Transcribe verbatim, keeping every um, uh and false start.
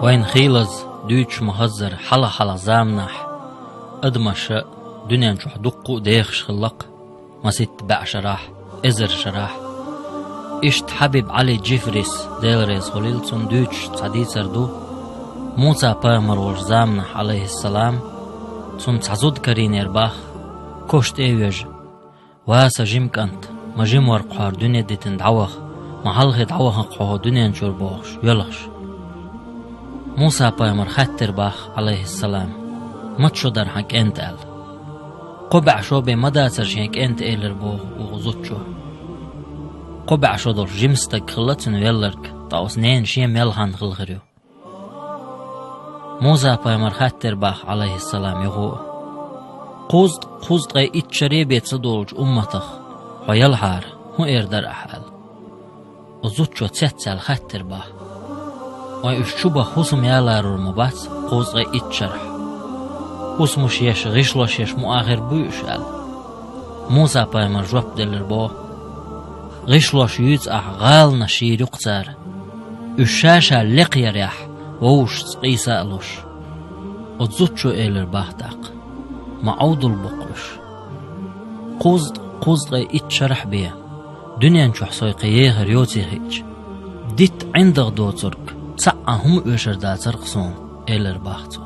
Вайна хийлаза дуьйцуш ма-хаззара, хьалха-хьалха заманахь адамаш дуьнен чохь дуккха а дехаш хилла-кх, масийтта бӀе шарахь, эзар шарахь. Иштта Хьабиб Ӏали Джифрис, Дела реза хуьлийла цунна, дуьйцуш цхьа дийцар ду: Муса-пайхамар волчу заманахь, Ӏалайхиссалам, цунна цхьа зуда карийнера боху, коша тӀе а вежа: «Ва сан жима кӀант, ма жима вара-кх хьо дуьне дитина дӀаваха, ма хьалхе дӀавахана-кх хьо дуьнен чуьра», — бохуш, воьлхуш. Муса-пайхамар хаьттира боху, Ӏалайхиссалам: «Маца шо дара хьан кӀентан?» — аьлла. «Кхо бӀе шо бен ма дацара шен кӀентан», — элира боху оцу зудчо. Кхо бӀе шо долуш жима стаг хилла цуьнан велларг, ткъа оцу ненан шен мел хан хилла хир ю. Муса-пайхамар хаьттира боху, Ӏалайхиссалам, юха а: «Кхузткъа, кхузткъе итт шаре бен ца долучу умматах хьо ялахьара, хӀун эр дара ахь?» — аьлла. Оцу зудчо цецваьлла хаьттира боху: «Вай уьш чу баха хӀусам яларур ма бац кхузткъе итт шарахь? ХӀусамаш еш, гӀишлош еш муха хир буй уьш?» — аьлла. Муса-пайхамар жоп делира боху: «ГӀишлош юьйцу ахь, гӀаланаш йийр ю-кх цара, уьш ша-ша лекха ярехь, вовшашца къийса а луш». Оцу зудчо элира боху тӀаккха: «Ма Ӏовдал бу-кх уьш. Кхузткъа, кхузткъе итт шарахь бен дуьнен чохь со кхин ехар йоций хиъча, дитта ӀиндагӀ доцург цхьа а хӀума оьшур дацара-кх суна», — элира боху цо.